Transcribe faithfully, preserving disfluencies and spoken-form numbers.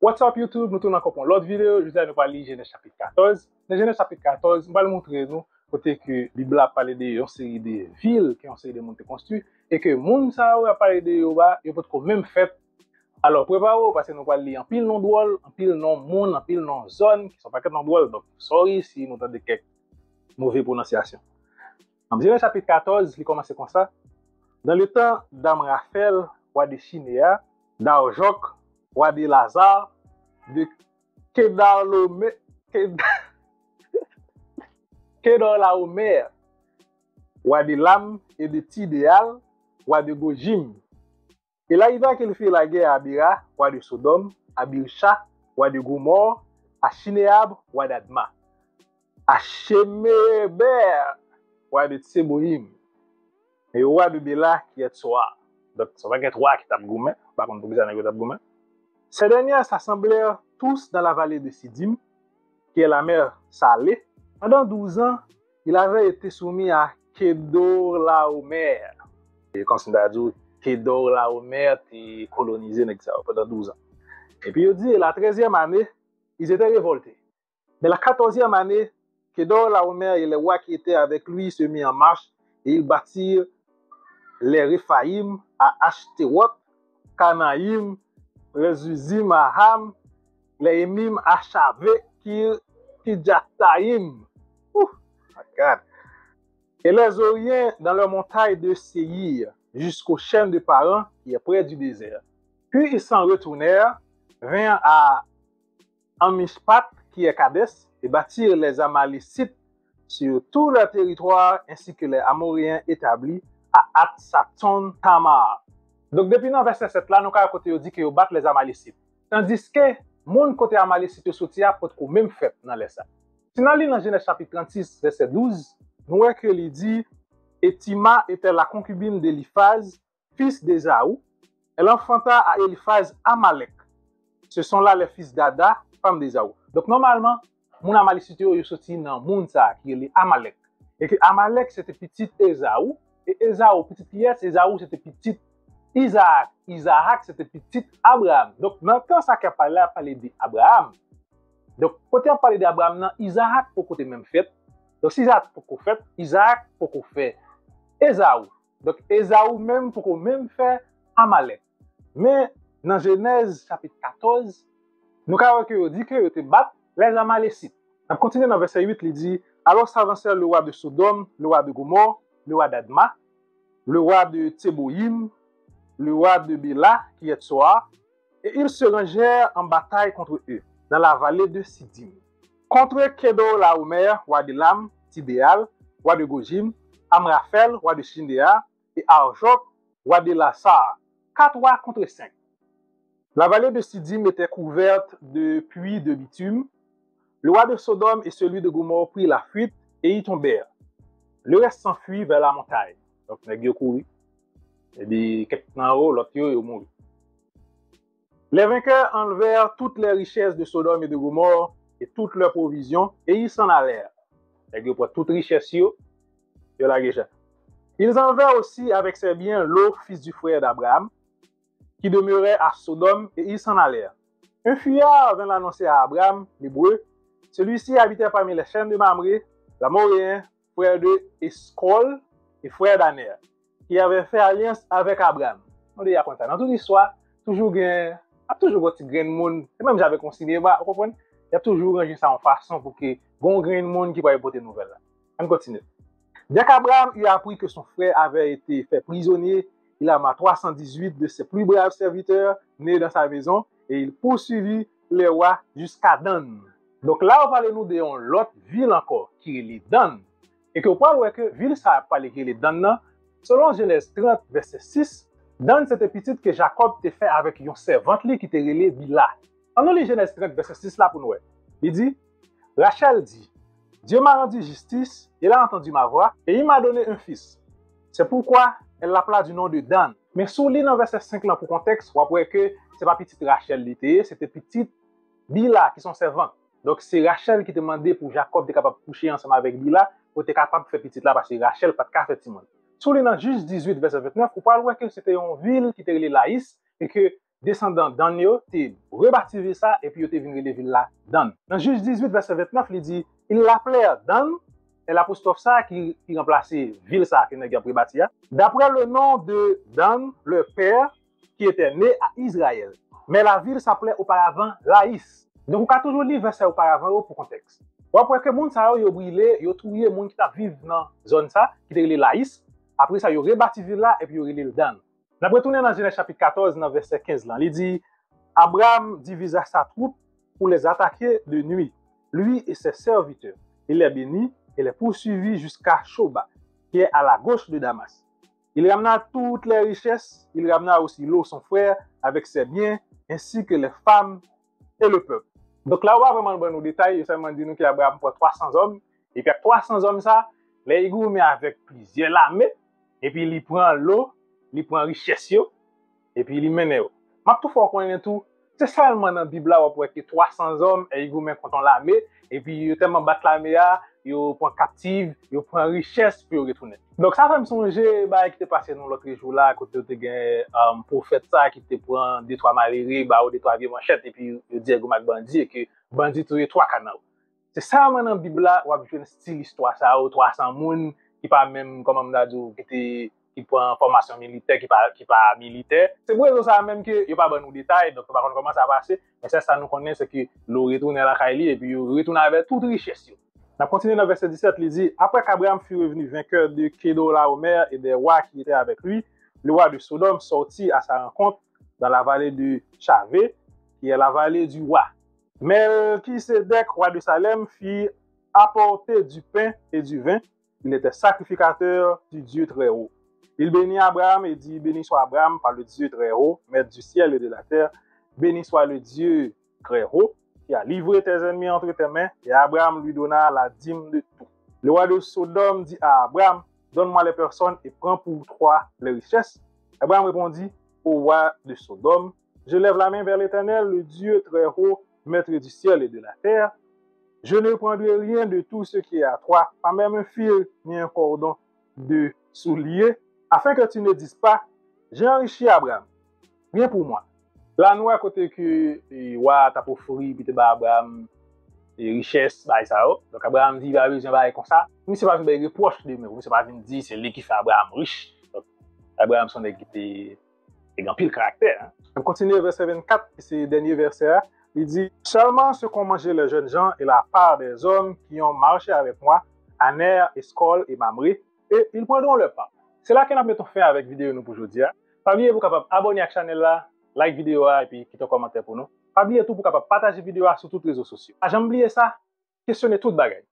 What's up YouTube? Nou tounen ankò pou yon lòt videyo. Jodi a nou pral li Jenèz chapit katòz. Nan Jenèz chapit katòz, m pral montre nou kote ke Bib la ap pale de yon seri de vil ke yon seri de moun te konstwi e ke moun sa yo y ap pale de yo a, yo potko menm fèt. Alò, prepare w paske nou pral li anpil non dwòl, anpil non moun, anpil non zòn ki se yon pakèt non dwòl. Donk, sorry si nou tande kèk move pwononsyasyon. Nan Jenèz chapit katòz, li kòmanse konsa: Dans le temps d'Amraphel, roi de Shinéar, d'Arjok, roi de Lazar, de Kedorlaomer, Ked- Kedorlaomer, roi d'Élam, et de Tidéal, roi de Gojim. Il arriva qu'ils firent la guerre à Abéra, roi de Sodome, à Birsha, roi de Gomorrhe, à Shinéab, roi d'Adma, à Shemeber, roi de Tseboïm, et au roi de Béla, qui est Tsoar. Donk, se yon pakèt wa ki t ap goumen. M pa konn poukisa nèg yo t ap goumen. Ces derniers s'assemblèrent tous dans la vallée de Siddim, qui est la mer Salée. Pendant douze ans, il avait été soumis à Kedorlaomer. E kòmsi m ta di w, Kedorlaomer te kolonize nèg sa yo pandan douz an. Epi yo di, la treizième année, ils étaient révoltés. Mais la quatorzième année, Kedorlaomer et les rois qui étaient avec lui se mirent en marche, et ils battirent les Réphaïm à Ashteroth, Karnaïm, Rezuzim à Ham, les Hémim à Shavé, Kir, Kirjathaïm. Ouh, my God. Et les Oriens dans leurs montagnes de Séïr, jusqu'aux chênes de Paran, qui est près du désert. Puis ils s'en retournèrent, vinrent à Amishpat, qui est Kadès, et battirent les Amalécites sur tout leur territoire, ainsi que les Amoréens établis à Hatsaton Tamar. Donk, depi nan vèsè sèt la, nou ka wè kote yo di ke yo bat les Amalécites. Tandiske moun kote Amalécite yo soti a potko menm fèt nan lè sa. Si n al li nan Jenèz chapit trannsis, vèsè douz, nou wè ke li di: Et Timha était la concubine d'Éliphaz, fils d'Ésaü. Elle enfanta à Éliphaz Amalek. Ce sont là les fils d'Ada, femme d'Ésaü. Donk, nòmalman, moun Amalécite yo, yo soti nan moun sa a ki rele Amalek. E ke Amalek se te pitit Ésaü, e Ésaü pitit kiyès? Ésaü se te pitit Izaak. Izaak se te pitit Abraram. Donk, nan tan sa ke y ap pale la, y ap pale de Abraram. Donk, kote y ap pale de Abraram nan, Izaak poko te menm fèt. Donk, si Izaak poko fèt, Izaak poko fè Ésaü. Donk, Ésaü menm poko menm fè Amalek. Men, nan Jenèz chapit katòz, nou ka wè ke yo di ke yo te bat les Amalécites. N ap kontinye nan vèsè uit, li di: Alors s'avancèrent le roi de Sodome, le roi de Gomorrhe, le roi d'Adma, le roi de Tseboïm, le roi de Béla, qui est Tsoar, et ils se rangèrent en bataille contre eux, dans la vallée de Siddim, contre Kedorlaomer, roi d'Élam, Tidéal, roi de Gojim, Amraphel, roi de Shinéar, et Arjok, roi de Lasar, quatre rois contre cinq. La vallée de Siddim était couverte de puits de bitume. Le roi de Sodome et celui de Gomorrhe prit la fuite et y tombèrent. Le reste s'enfuit vers la montagne. Donk, nèg yo kouri. Epi, kèk nan yo, lòt yo, yo mouri. Les vainqueurs enlevèrent toutes les richesses de Sodome et de Gomorrhe et toutes leurs provisions, et ils s'en allèrent. Nèg yo pran tout richès yo, yo lage chay. Ils enlevèrent aussi avec ses biens Lot, fils du frère d'Abraham, qui demeurait à Sodome, et ils s'en allèrent. Un fuyard vint l'annoncer à Abraham, l'Hébreu. Celui-ci habitait parmi les chênes de Mamré, l'Amoréen, frère de Eshcol et frère d'Aner, qui avait fait alliance avec Abraham. Nou deja konn sa. Nan tout istwa, toujou gen, ap toujou gen ti grenn moun, se menm jan avèk yon sinema, ou konprann? Y ap toujou ranje sa yon fason pou ke gen yon grenn moun ki pral pote nouvèl la. Ann kontinye. Dès qu'Abraham eut appris que son frère avait été fait prisonnier, il arma trois cent dix-huit de ses plus braves serviteurs nés dans sa maison, et il poursuivit les rois jusqu'à Dan. Donk la, yo pale nou de yon lòt vil ankò ki rele Dan. E ke w pral wè ke vil sa a pale ki rele Dan nan, selon Jenèz trant, vèsè sis, Dan se te pitit ke Jakòb te fè avèk yon sèvant li ki te rele Bila. Ann nou li Jenèz trant, vèsè sis la pou nou wè. Li di, Rachel dit, Dieu m'a rendu justice, il a entendu ma voix, et il m'a donné un fils. C'est pourquoi elle l'appela du nom de Dan. Men si w li nan vèsè senk lan pou kontèks, w ap wè ke se pa pitit Rachel li te ye, se te pitit Bila, ki se yon sèvant. Donk, se Rachel ki te mande pou Jakòb te kapab kouche ansanm avèk Bila, pou te kapab fè pitit la, paske Rachel pa t ka fè timoun. Si w li nan Jij dizuit, vèsè vennèf, ou pral wè ke se te yon vil ki te rele Layis, e ke desandan Dan yo te rebati vil sa epi yo te vin rele vil la Dan. Nan Jij dizuit, vèsè ventnèf, li di, Ils l'appelèrent Dan, e lapostwòf sa ki, ki ranplase vil sa ke nèg yo ap rebati a. D'après le nom de Dan, leur père, qui était né à Israël. Mais la ville s'appelait auparavant Laïs. Donk, ou ka toujou li vèsè oparavan yo pou kontèks. W ap wè ke moun sa yo, yo brile, yo touye moun ki t ap viv nan zòn sa, ki te rele Layis. Apre sa, yo rebati vil la, epi yo rele l Dan. N ap retounen nan Jenèz chapit katòz, nan vèsè kenz lan. Li di, Abraham divisa sa troupe pour les attaquer de nuit, lui et ses serviteurs. Il les bénit et les poursuivit jusqu'à Choba, qui est à la gauche de Damas. Il ramena toutes les richesses, il ramena aussi Lot son frère avec ses biens, ainsi que les femmes et le peuple. Donk la, yo pa vrèman ban nou detay, yo sèlman di nou ke Abraham pran twa san zòm, epi ak twa san zòm sa, lè li goumen avèk plizyè lame, epi li pran Lot, li pran richès yo, epi li mennen yo. M ap tou fè w konnen tou, se sèlman nan Bib la w ap wè ke twa san zòm, e, li goumen kont yon lame, epi yo tèlman bat lame a, yo pran kaptiv, yo pran richès pou yo retounen. Donk, sa fè m sonje bagay ki te pase nou lòt jou la, kote yo te gen, um, pwofèt sa ki te pran de twa malere, ba yo de twa vye manchèt, epi yo di yo goumen ak bandi, e ke bandi touye twa ka nan yo. Se sèlman nan Bib la, w ap jwenn stil istwa sa yo, twa san moun ki pa menm, kòman m ta di w, ki te, ki pran fòmasyon militè, ki pa, ki pa militè. Se pou rezon sa a menm ke yo pa ban nou detay, donk nou pa konn kòman sa pase, men sèl sa nou konnen, se ke Lot retounen lakay li, epi yo retounen avèk tout richès yo. N ap kontinye nan vèsè disèt, li di, Après qu'Abraham fut revenu vainqueur de Kedorlaomer et des rois qui étaient avec lui, le roi de Sodome sortit à sa rencontre dans la vallée de Shavé, qui est la vallée du roi. Melchisédek, roi de Salem, fit apporter du pain et du vin. Il était sacrificateur du Dieu très haut. Il bénit Abraham et dit, Béni soit Abraham par le Dieu très haut, maître du ciel et de la terre. Béni soit le Dieu très haut, qui a livré tes ennemis entre tes mains. Et Abraham lui donna la dîme de tout. Le roi de Sodome dit à Abraham, Donne-moi les personnes et prends pour toi les richesses. Abraham répondit au roi de Sodome, Je lève la main vers l'Éternel, le Dieu très haut, maître du ciel et de la terre. Je ne prendrai rien de tout ce qui est à toi, pas même un fil ni un cordon de soulier, afin que tu ne dises pas, J'ai enrichi Abraham. Rien pour moi. La nou wè kote ke, e, wa a t ap ofri pou te ba Abraham, e, richès, bagay sa yo. Donk, Abraham di, li pa bezwen bagay konsa. Misye pa vin bay repwòch de men, misye pa vin di se li ki fè Abraham rich. Donk, Abraham se yon nèg ki te, te gen anpil karaktè, hein. N ap kontinye vèsè vennkat, ki se dènye vèsè a. Li di, Seulement ce qu'ont mangé les jeunes gens et la part des hommes qui ont marché avec moi, Aner, Eskol et Mamré, et ils prendront leur part. Se la ke n ap met yon fen avèk videyo nou pou jodi a. Pa bliye pou w kapab abòne ak chanèl la, like videyo a epi kite yon kòmantè pou nou. Pa bliye tou pou w kapab pataje videyo a sou tout rezo sosyo. Pa janm bliye sa, kesyone tout bagay.